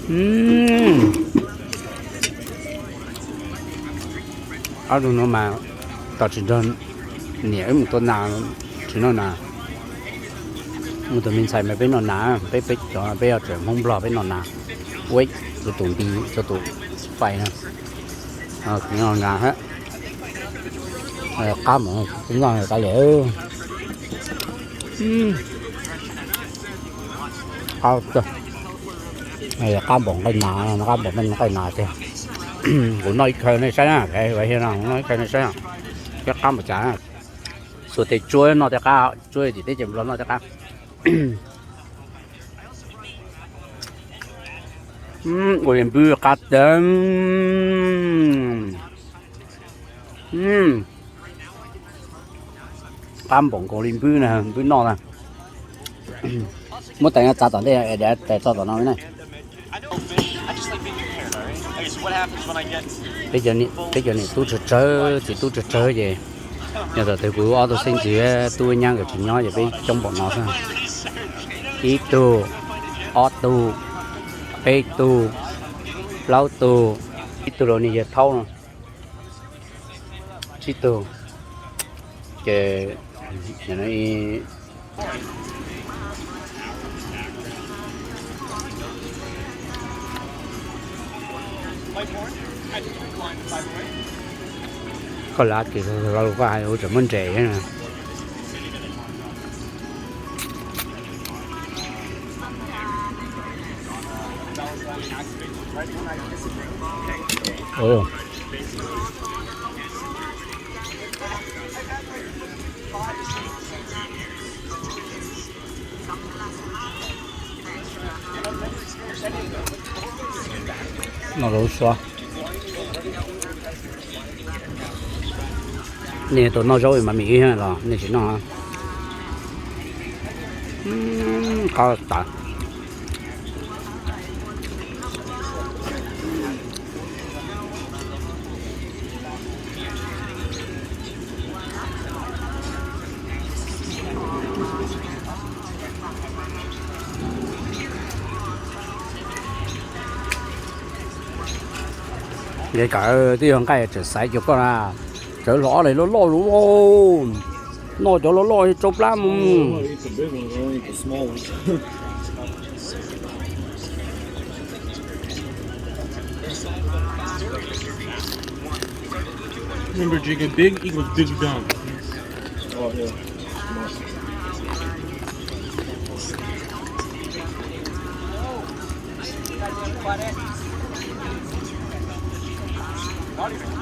Mm. Ob tug no mas tos tsis nrog niam wb mus tua nas, tsis noj nas. Muaj tus me ntxhais mas peb noj nas, peb peb cov peb yog tseem Hmoob Nplog peb noj nas. Ua tus tus nti, tus tus fais no. Noj nas thiab. Qab mus noj tas li. Qab, qab npaum nqaij nas, qab npaum nqaij nas tiag. Kuv noj ib khaw nej saib na, kuv noj ib khaw nej saib na. Thiab qab npaum cas. Xuas tes tsuab noj tej qab, tsuab tim teb chaws Nplog noj tej qab. Ua li npwb qab tag. Qab npaum nkaus li npwb na, npwb noj na. Muab tais no txav tom ntej es tais txog tom no na. Peb cov niam tub tsawg tsawg, txiv tub tsawg tsawg ces yog thaum twg kuv ob tug xeeb ntxwv tub nyab nkawd tsis nyob ces peb coob npaum no xwb. Ib tug, ob tug, peb tug, plaub tug, ib tug los niag yawg thaub no, tsib tug. Ces koj lav kiag los koj hais ua tseem muab nres thiab. Noj zaub suab. Nej tus noj zaub mas mis ib los nej tsis noj. Qab tas. Nqe kawm twb yog nqaij tseem xaiv cov koj na, tsawv hlo ob leeg loj loj lus, noj cov loj loj tsau plab mus. Remember, Jacob, big equals big dumb. Oh, yeah. Smart.